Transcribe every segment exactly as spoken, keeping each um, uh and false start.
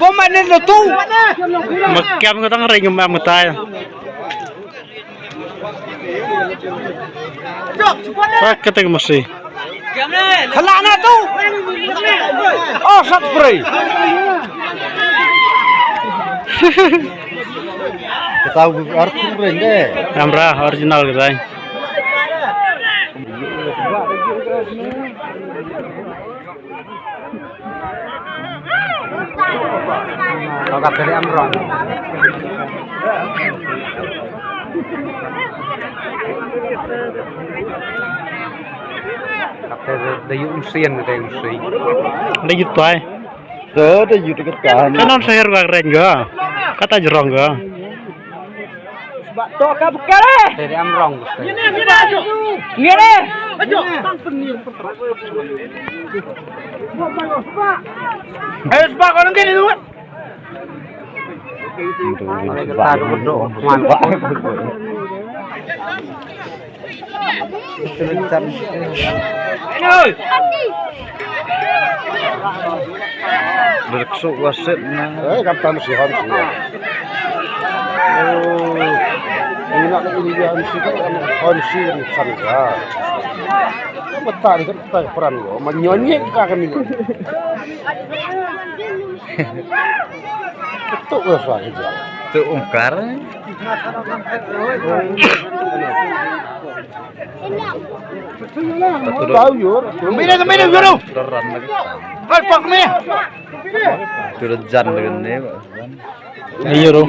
Bom ane na tu. Ma kem ka tang ring ma ma tai. Pak ka tang masi. Khala na tu. Oh, sat spray. Kita arthur ring de. Amra original ka tai. Ka kat dari Amrong. Kat dari, dari Umsien, dari Umsien. Dari Jutai. Dari Jutai. Kanan saya ruang renga. Kata jerong ga. Ba to ka bkare. Te de am rong bkare. Ngere. Ayo sba ko nang kene dulu. Kita dulu do. Berksuk wasit na. Eh, kapten si Hon si. Oh, ini nak ini dia Hon si kan Hon si kan sana. Betul kan betul peran gua. Menyonyek ka kan ini. Betul gua suara kerja. Tu ungkar. Tembina, tembina, yoro. Al pak me. Tu dah jan dengan ni, Pak. Iya, Ro.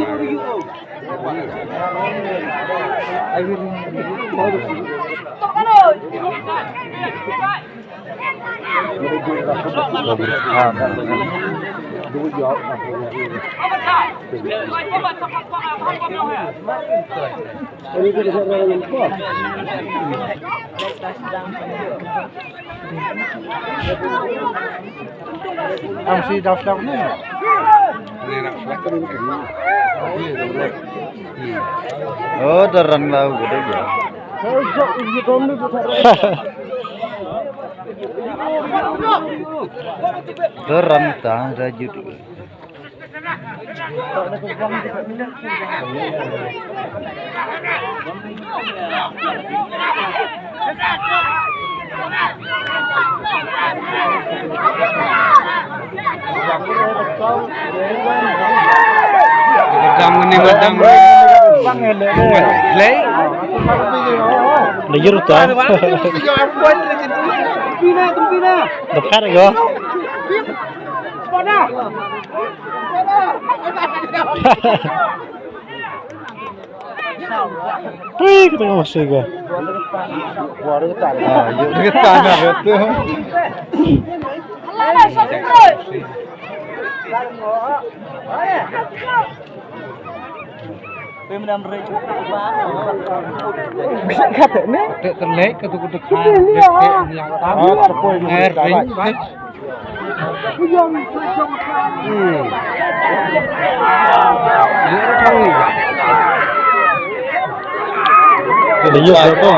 Ang si Daftar ni. Oh, darang lau gede ya. Darang ta da jut. Madang ni, madang ni. Play. Lagi rutan. Pina, pina. Dekat ke? Wih, kita nggak masuk ke? Ah, yuk, kita nggak betul. Bisa kata ni? Tek telek ke tu kutuk. Ini dia. Yang tahu. Oh, tepung. Eh, ring. Hmm. Dia orang tahu. Dia orang tahu.